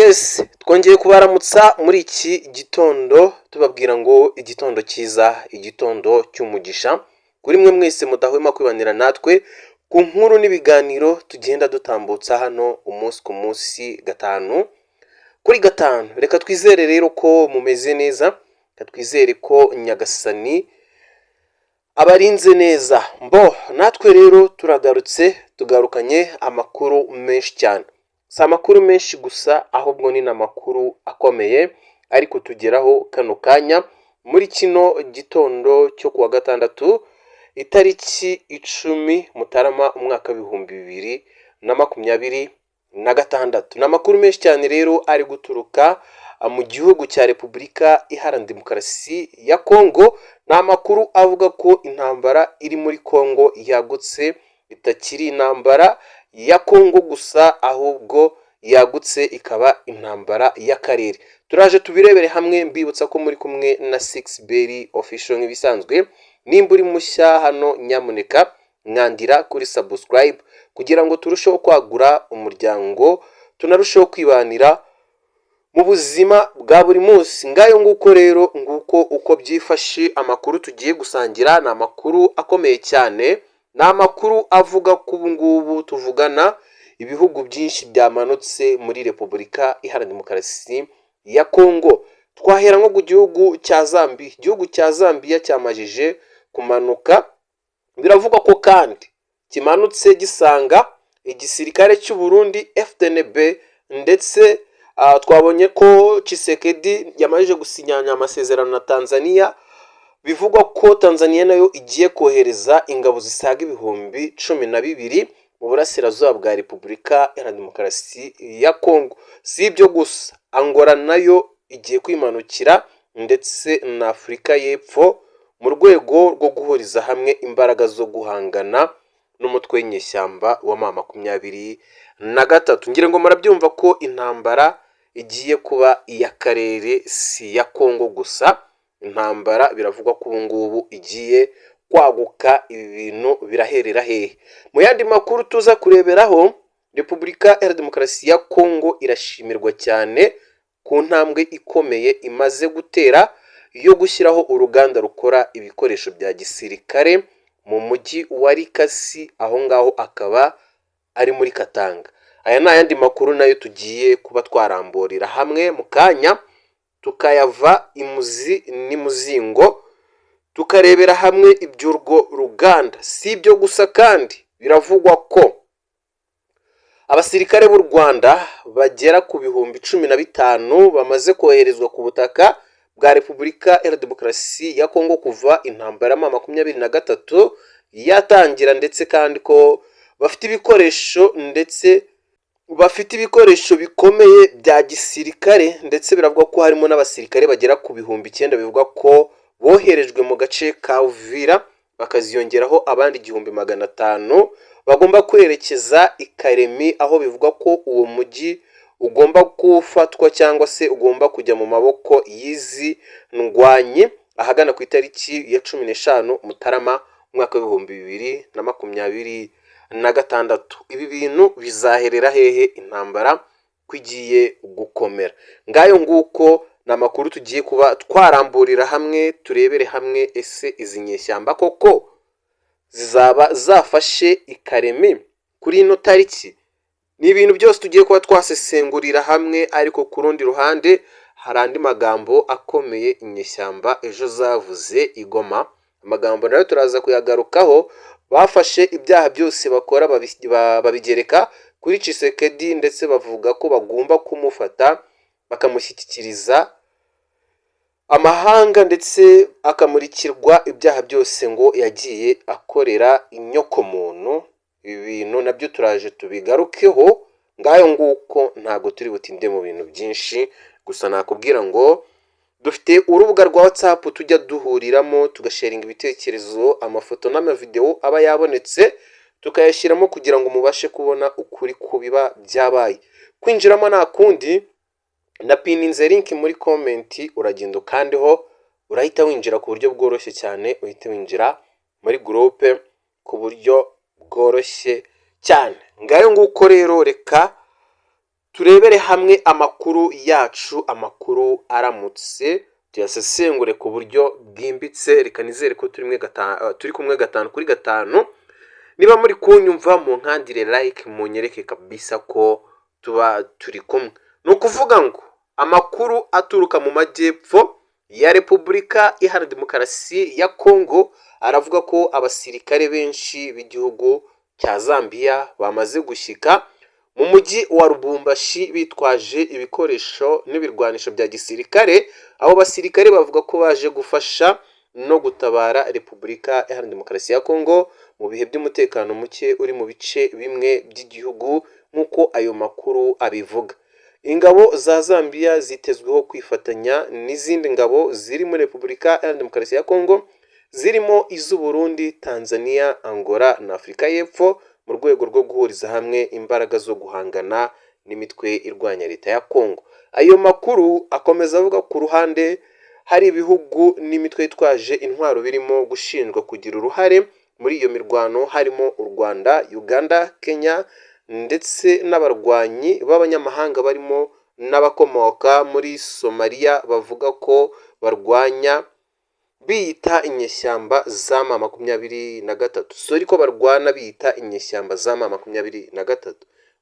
Yes, twongeye kubaramutsa muri iki gitondo, tubabwira ngo igitondo cyiza, igitondo cy'umugisha kuri mwe mwese mudahwema kwibanira natwe ku nkuru n'ibiganiro tugenda dutambutsa hano umunsi ku munsi, gatanu kuri gatanu. Reka twizere rero ko mumeze neza, reka twizere ko Nyagasani abarinze neza. Mbo natwe rero turagarutse, tugarukanye amakuru menshi cyane. Si amakuru menshi gusa, ahubwo ni n'amakuru akomeye ari kutugeraho kano kanya muri kino gitondo cyo kuwa gatandatu, itariki 10 Mutarama, umwaka w'2026. Ni amakuru menshi cyane rero ari guturuka mu gihugu cya Repubulika Iharanira Demokarasi ya Kongo. Ni amakuru avuga ko intambara iri muri Kongo yagutse, itakiri intambara ya Kongo gusa, ahubwo yagutse ikaba intambara y'akarere. Turaje tubirebere hamwe. Mbibutsa ko muri kumwe na Six Berry Official nk'ibisanzwe. Nimba uri mushya hano, nyamuneka mwandira kuri subscribe kugira ngo turusheho kwagura umuryango, tunarusheho kwibanira mu buzima bwa buri munsi. Ngayo nguko rero, nguko uko byifashe. Amakuru tugiye gusangira ni amakuru akomeye cyane, ni amakuru avuga ko ubu ngubu tuvugana ibihugu byinshi byamanutse muri Repubulika Iharanira Demokarasi ya Kongo. Twahera nko ku gihugu cya Zambia. Igihugu cya Zambia cyamajije kumanuka. Biravugwa ko kandi kimanutse gisanga igisirikare cy'u Burundi FDNB, ndetse twabonye ko Tshisekedi yamajije gusinyanya amasezerano na Tanzania. Bivugwa ko Tanzania nayo igiye kohereza ingabo zisaga 12,000 mu burasirazuba bwa Repubulika Iharanira Demokarasi ya Kongo. Si ibyo gusa, Angola nayo igiye kwimanukira, ndetse na Afurika y'Epfo, mu rwego rwo guhuriza hamwe imbaraga zo guhangana n'umutwe w'inyeshyamba wa M23. Ngira ngo murabyumva ko intambara igiye kuba iy'akarere, si iya Kongo gusa. Intambara biravugwa ko ubu ngubu igiye kwaguka. Ibi bintu biraherera hehe? Mu yandi makuru tuza kureberaho, Repubulika Iharanira Demokarasi ya Kongo irashimirwa cyane ku ntambwe ikomeye imaze gutera yo gushyiraho uruganda rukora ibikoresho bya gisirikare mu mujyi wa Likasi, aho ngaho akaba ari muri Katanga. Aya ni ayandi makuru nayo tugiye kuba twaramburira hamwe mu kanya, tukayava imuzi n'imuzingo, tukarebera hamwe iby'urwo ruganda. Si ibyo gusa kandi, biravugwa ko abasirikare b'u Rwanda bagera ku 15,000 bamaze koherezwa ku butaka bwa Repubulika Iharanira Demokarasi ya Kongo kuva intambara ya M23 yatangira, ndetse kandi ko bafite ibikoresho, ndetse bafite ibikoresho bikomeye bya gisirikare. Ndetse biravugwa ko harimo n'abasirikare bagera ku 9000 bivugwa ko boherejwe mu gace ka Uvira, bakaziyongeraho abandi 1500 bagomba kwerekeza i Karemi, aho bivugwa ko uwo mujyi ugomba gufatwa cyangwa se ugomba kujya mu maboko y'izi ndwanyi ahagana ku itariki ya 15 Mutarama, umwaka w'2026. Ibi bintu bizaherera hehe, intambara ko igiye gukomera? Ngayo nguko, ni amakuru tugiye kuba twaramburira hamwe, turebere hamwe ese izi nyeshyamba koko zizaba zafashe i Karemi kuri ino tariki? Ni ibintu byose tugiye kuba twasesengurira hamwe. Ariko ku rundi ruhande hari andi magambo akomeye inyeshyamba ejo zavuze i Goma. Amagambo nayo turaza kuyagarukaho. Bafashe ibyaha byose bakora babigereka kuri Tshisekedi, ndetse bavuga ko bagomba kumufata bakamushyikiriza amahanga, ndetse akamurikirwa ibyaha byose ngo yagiye akorera inyokomuntu. Ibi bintu nabyo turaje tubigarukeho. Ngayo nguko, ntabwo turi butinde mu bintu byinshi. Gusa nakubwira ngo dufite urubuga rwa WhatsApp tujya duhuriramo, tugasharinga ibitekerezo, amafoto n'amavidewo aba yabonetse tukayashyiramo kugira ngo mubashe kubona ukuri ku biba byabaye. Kwinjiramo nta kundi, napininze link muri comment, uragenda ukandeho, urahita winjira ku buryo bworoshye cyane, uhita winjira muri groupe ku buryo bworoshye cyane. Ngayo nguko rero, reka Turebere hamwe amakuru yacu, amakuru aramutse tuyasesengure ku buryo bwimbitse. Reka nizere ko turi kumwe gatanu kuri gatanu. Niba muri kunyumva, mu nkandire like, munyereke kabisa ko tuba turi kumwe. Ni ukuvuga ngo amakuru aturuka mu majyepfo ya Repubulika Iharanira Demokarasi ya Kongo aravuga ko abasirikare benshi b'igihugu cya Zambia bamaze gushyika mu mujyi wa Lubumbashi bitwaje ibikoresho n'ibirwanisho bya gisirikare. Abo basirikare bavuga ko baje gufasha no gutabara Repubulika Iharanira Demokarasi ya Kongo mu bihe by'umutekano muke uri mu bice bimwe by'igihugu, nk'uko ayo makuru abivuga. Ingabo za Zambia zitezweho kwifatanya n'izindi ngabo ziri muri Repubulika Iharanira Demokarasi ya Kongo, zirimo iz'u Burundi, Tanzania, Angola na Afurika y'Epfo, mu rwego rwo guhuriza hamwe imbaraga zo guhangana n'imitwe irwanya leta ya Kongo. Ayo makuru akomeza avuga ku ruhande hari ibihugu n'imitwe yitwaje intwaro birimo gushinjwa kugira uruhare muri iyo mirwano, harimo u Rwanda, Uganda, Kenya ndetse n'abarwanyi b'abanyamahanga barimo n'abakomoka muri Somaliya bavuga ko barwanya biyita inyeshyamba za M23, sorry, ko barwana biyita inyeshyamba za M23.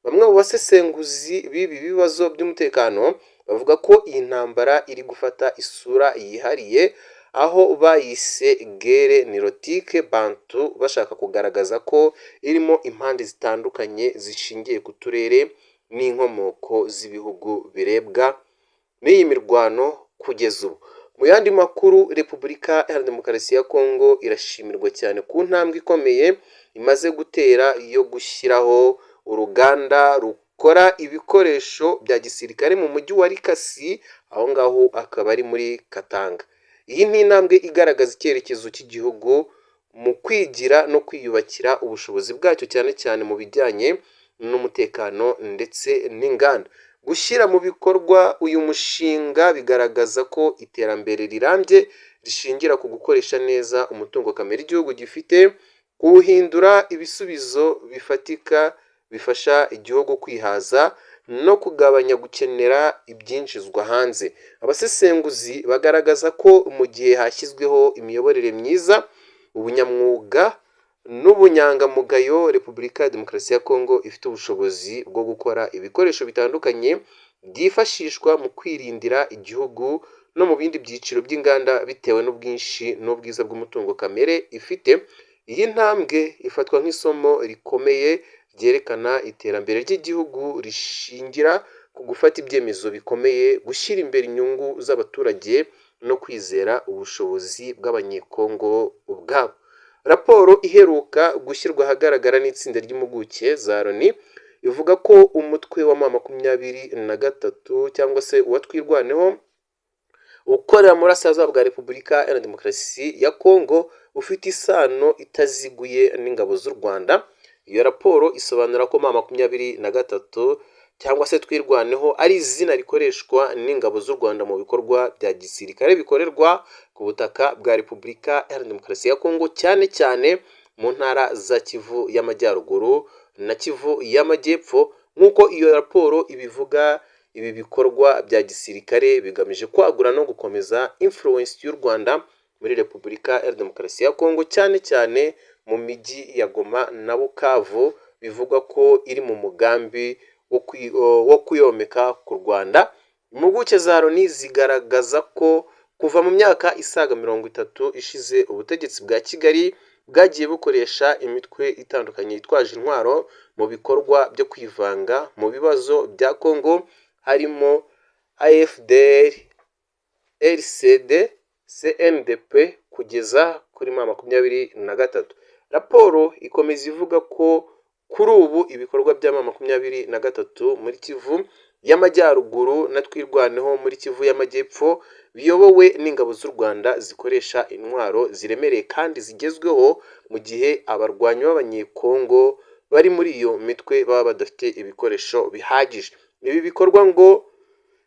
Bamwe mu basesenguzi b'ibi bibazo by'umutekano bavuga ko iyi ntambara iri gufata isura yihariye, aho bayise guerre nilotique bantu, bashaka kugaragaza ko irimo impande zitandukanye zishingiye ku turere n'inkomoko z'ibihugu birebwa n'iyi mirwano kugeza ubu. Mu yandi makuru, Repubulika Iharanira Demokarasi ya Kongo irashimirwa cyane ku ntambwe ikomeye imaze gutera yo gushyiraho uruganda rukora ibikoresho bya gisirikare mu mujyi wa Likasi, aho ngaho akaba ari muri Katanga. Iyi ni intambwe igaragaza icyerekezo cy'igihugu mu kwigira no kwiyubakira ubushobozi bwacyo, cyane cyane mu bijyanye n'umutekano ndetse n'inganda. Gushyira mu bikorwa uyu mushinga bigaragaza ko iterambere rirambye rishingira ku gukoresha neza umutungo kamere igihugu gifite, kuwuhindura ibisubizo bifatika bifasha igihugu kwihaza no kugabanya gukenera ibyinjizwa hanze. Abasesenguzi bagaragaza ko mu gihe hashyizweho imiyoborere myiza, ubunyamwuga n'ubunyangamugayo, Repubulika ya Demokarasi ya Kongo ifite ubushobozi bwo gukora ibikoresho bitandukanye byifashishwa mu kwirindira igihugu no mu bindi byiciro by'inganda, bitewe n'ubwinshi n'ubwiza bw'umutungo kamere ifite. Iyi ntambwe ifatwa nk'isomo rikomeye ryerekana iterambere ry'igihugu rishingira ku gufata ibyemezo bikomeye, gushyira imbere inyungu z'abaturage no kwizera ubushobozi bw'Abanyekongo ubwabo. Raporo iheruka gushyirwa ahagaragara n'itsinda ry'impuguke za Loni ivuga ko umutwe wa M23, cyangwa se uwa Twirwaneho ukorera mu burasirazuba bwa Repubulika Iharanira Demokarasi ya Kongo, ufite isano itaziguye n'ingabo z'u Rwanda. Iyo raporo isobanura ko M23, cyangwa se Twirwaneho, ari izina rikoreshwa n'ingabo z'u Rwanda mu bikorwa bya gisirikare bikorerwa ku butaka bwa Repubulika Iharanira Demokarasi ya Kongo, cyane cyane mu ntara za Kivu y'Amajyaruguru na Kivu y'Amajyepfo. Nk'uko iyo raporo ibivuga, ibi bikorwa bya gisirikare bigamije kwagura no gukomeza influence y'u Rwanda muri Repubulika ya Demokarasi ya Kongo, cyane cyane mu mijyi ya Goma na Bukavu, bivugwa ko iri mu mugambi wo kuyomeka ku Rwanda. Impuguke za Loni zigaragaza ko kuva mu myaka isaga 30 ishize, ubutegetsi bwa Kigali bwagiye bukoresha imitwe itandukanye yitwaje intwaro mu bikorwa byo kwivanga mu bibazo bya Kongo, harimo AFDL, RCD, CNDP kugeza kuri M23. Raporo ikomeza ivuga ko kuri ubu ibikorwa bya M23 muri Kivu y'Amajyaruguru na Twirwaneho muri Kivu y'Amajyepfo biyobowe n'ingabo z'u Rwanda zikoresha intwaro ziremereye kandi zigezweho, mu gihe abarwanyi b'Abanyekongo bari muri iyo mitwe baba badafite ibikoresho bihagije.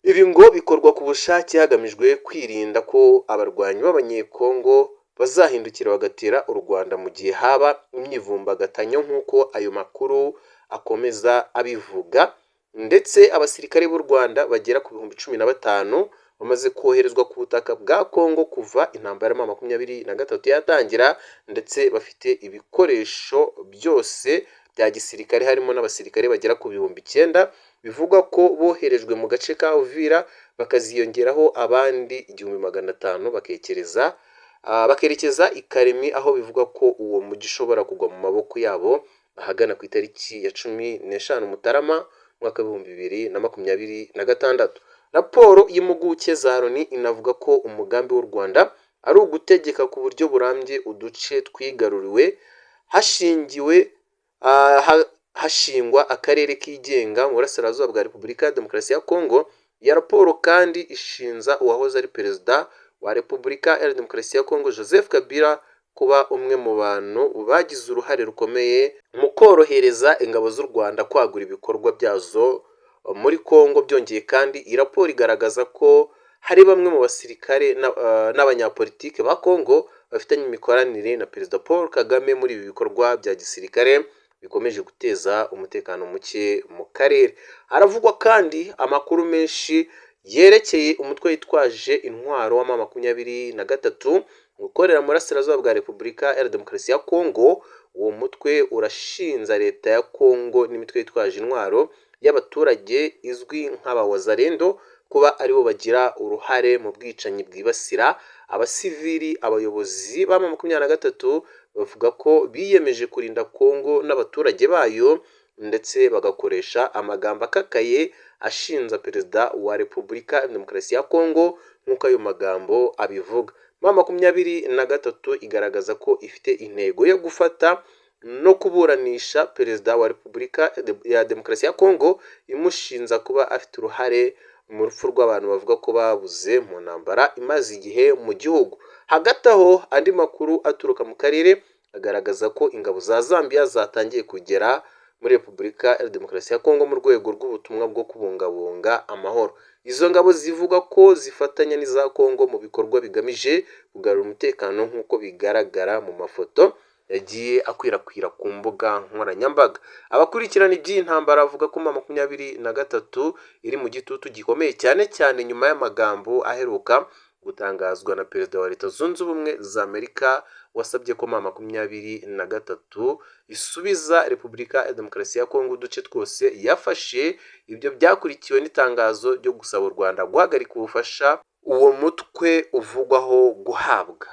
Ibi ngo bikorwa ku bushake hagamijwe kwirinda ko abarwanyi b'Abanyekongo bazahindukira bagatera u Rwanda mu gihe haba imyivumbagatanyo, nk'uko ayo makuru akomeza abivuga. Ndetse abasirikare b'u Rwanda bagera ku 15,000 bamaze koherezwa ku butaka bwa Kongo kuva intambara ya 23 yatangira, ndetse bafite ibikoresho byose bya gisirikare, harimo n'abasirikare bagera ku 9000 bivugwa ko boherejwe mu gace ka Uvira, bakaziyongeraho abandi 1500 bakerekeza i Karemi, aho bivugwa ko uwo mujyi ushobora kugwa mu maboko yabo ahagana ku itariki ya 15 Mutarama umwaka w'2026. Raporo y'impuguke za Loni inavuga ko umugambi w'u Rwanda ari ugutegeka ku buryo burambye uduce twigaruriwe, hashingiwe hashingwa akarere kigenga mu burasirazuba bwa Repubulika ya Demokarasi ya Kongo. Iyo raporo kandi ishinja uwahoze ari perezida wa Repubulika ya Demokarasi ya Kongo, Joseph Kabila, kuba umwe mu bantu bagize uruhare rukomeye mu korohereza ingabo z'u Rwanda kwagura ibikorwa byazo muri Kongo. Byongeye kandi, iyi raporo igaragaza ko hari bamwe mu basirikare n'abanyapolitike ba Kongo bafitanye imikoranire na Perezida Paul Kagame muri ibi bikorwa bya gisirikare bikomeje guteza umutekano muke mu karere. Haravugwa kandi amakuru menshi yerekeye umutwe witwaje intwaro wa 23 ukorera mu burasirazuba bwa Repubulika ya Demokarasi ya Kongo. Uwo mutwe urashinja leta ya Kongo n'imitwe yitwaje intwaro y'abaturage izwi nk'Abawazalendo kuba aribo bagira uruhare mu bwicanyi bwibasira abasivili. Abayobozi ba 23 bavuga ko biyemeje kurinda Kongo n'abaturage bayo, ndetse bagakoresha amagambo akakaye ashinja perezida wa Repubulika ya Demokarasi ya Kongo nk'uko ayo magambo abivuga. 23 igaragaza ko ifite intego yo gufata no kuburanisha perezida wa Repubulika ya Demokarasi ya Kongo, imushinja kuba afite uruhare mu rupfu rw'abantu bavuga ko babuze mu ntambara imaze igihe mu gihugu. Hagati aho, andi makuru aturuka mu karere agaragaza ko ingabo za Zambia zatangiye kugera muri Repubulika ya Demokarasi ya Kongo mu rwego rw'ubutumwa bwo kubungabunga amahoro. Izo ngabo zivuga ko zifatanya n'iza Kongo mu bikorwa bigamije kugarura umutekano, nk'uko bigaragara mu mafoto yagiye akwirakwira ku mbuga nkoranyambaga. Abakurikirana iby'iyi ntambara bavuga ko 23 iri mu gitutu gikomeye, cyane cyane nyuma y'amagambo aheruka gutangazwa na perezida wa Leta Zunze Ubumwe za Amerika, wasabye ko 23 isubiza Repubulika ya Demokarasi ya Kongo uduce twose yafashe. Ibyo byakurikiwe n'itangazo ryo gusaba u Rwanda guhagarika ubufasha uwo mutwe uvugwaho guhabwa.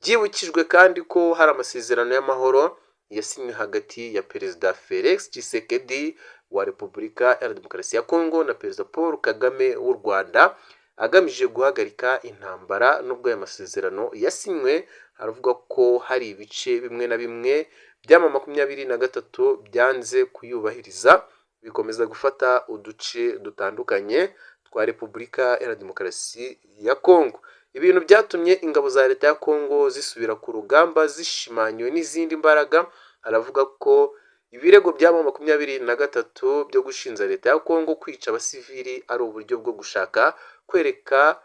Byibukijwe kandi ko hari amasezerano y'amahoro yasinywe hagati ya Perezida Felix Tshisekedi wa Repubulika ya Demokarasi ya Kongo na Perezida Paul Kagame w'u Rwanda, agamije guhagarika intambara. Nubwo aya masezerano yasinywe, haravuga ko hari ibice bimwe na bimwe bya 23 byanze kuyubahiriza, bikomeza gufata uduce dutandukanye twa Repubulika ya Demokarasi ya Kongo, ibintu byatumye ingabo za leta ya Kongo zisubira ku rugamba zishimangiwe n'izindi mbaraga. Aravuga ko ibirego bya 23 byo gushinja leta ya Kongo kwica abasivili ari uburyo bwo gushaka kwereka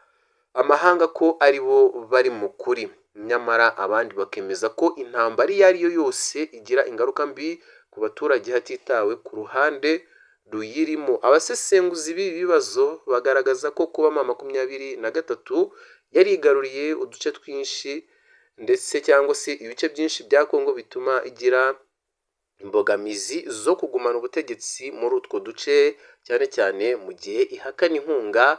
amahanga ko ari bo bari mu kuri, nyamara abandi bakemeza ko intambara iyo ari yo yose igira ingaruka mbi ku baturage hatitawe ku ruhande ruyirimo. Abasesenguzi b'ibi bibazo bagaragaza ko kuba 23 yarigaruriye uduce twinshi ndetse cyangwa se ibice byinshi bya Kongo bituma igira imbogamizi zo kugumana ubutegetsi muri utwo duce, cyane cyane mu gihe ihakana inkunga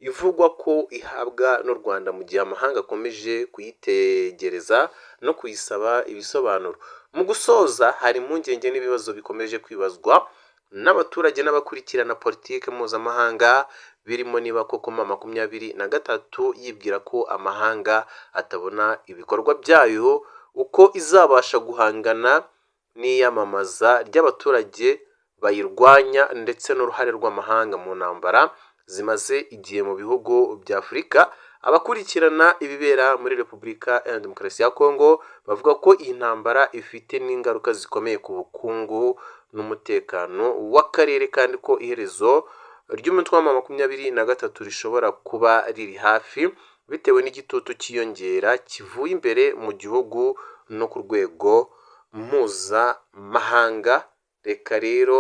ivugwa ko ihabwa n'u Rwanda, mu gihe amahanga akomeje kuyitegereza no kuyisaba ibisobanuro. Mu gusoza, hari impungenge n'ibibazo bikomeje kwibazwa n'abaturage n'abakurikirana politiki mpuzamahanga, birimo niba koko 23 yibwira ko amahanga atabona ibikorwa byayo, uko izabasha guhangana n'iyamamaza ry'abaturage bayirwanya, ndetse n'uruhare rw'amahanga mu ntambara zimaze igihe mu bihugu bya Afurika. Abakurikirana ibibera muri Repubulika ya Demokarasi ya Kongo bavuga ko iyi ntambara ifite n'ingaruka zikomeye ku bukungu n'umutekano w'akarere, kandi ko iherezo ry'umutwe wa 23 rishobora kuba riri hafi bitewe n'igitutu cyiyongera kivuye imbere mu gihugu no ku rwego mpuzamahanga. Reka rero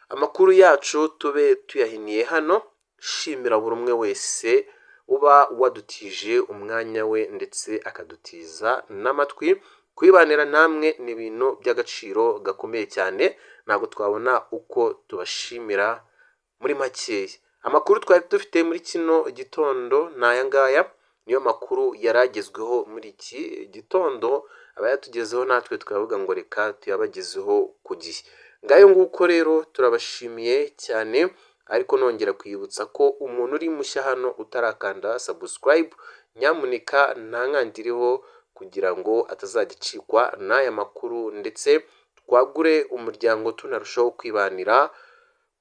Amakuru yacu tube tuyahiniye hano. Shimira buri umwe wese uba wadutije umwanya we ndetse akadutiza n'amatwi. Kwibanira namwe ni ibintu by'agaciro gakomeye cyane, ntabwo twabona uko tubashimira muri makeya. Amakuru twari dufite muri kino gitondo ni aya ngaya, niyo makuru yari agezweho muri iki gitondo, abayatugezeho natwe tukavuga ngo reka tuyabagezeho ku gihe. Ngayo nguko rero, turabashimiye cyane, ariko nongera kwibutsa ko umuntu uri mushya hano utarakanda subscribe, nyamuneka ntankandiriho kugira ngo atazajya acikwa n'aya makuru, ndetse twagure umuryango, tunarushaho kwibanira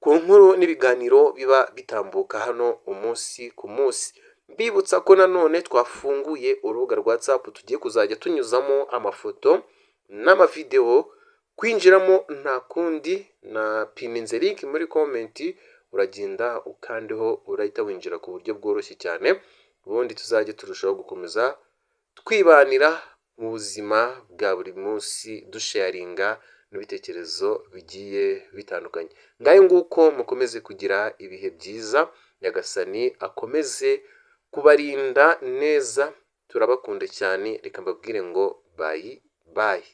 ku nkuru n'ibiganiro biba bitambuka hano umunsi ku munsi. Mbibutsa ko nanone twafunguye urubuga rwa WhatsApp tugiye kuzajya tunyuzamo amafoto n'amavidewo. Kwinjiramo nta kundi, na pininze link muri comment, uragenda ukandeho, urahita winjira ku buryo bworoshye cyane, ubundi tuzajya turushaho gukomeza twibanira mu buzima bwa buri munsi, dusharinga n'ibitekerezo bigiye bitandukanye. Ngayo nguko, mukomeze kugira ibihe byiza, Nyagasani akomeze kubarinda neza, turabakunda cyane. Reka mbabwire ngo bye bye.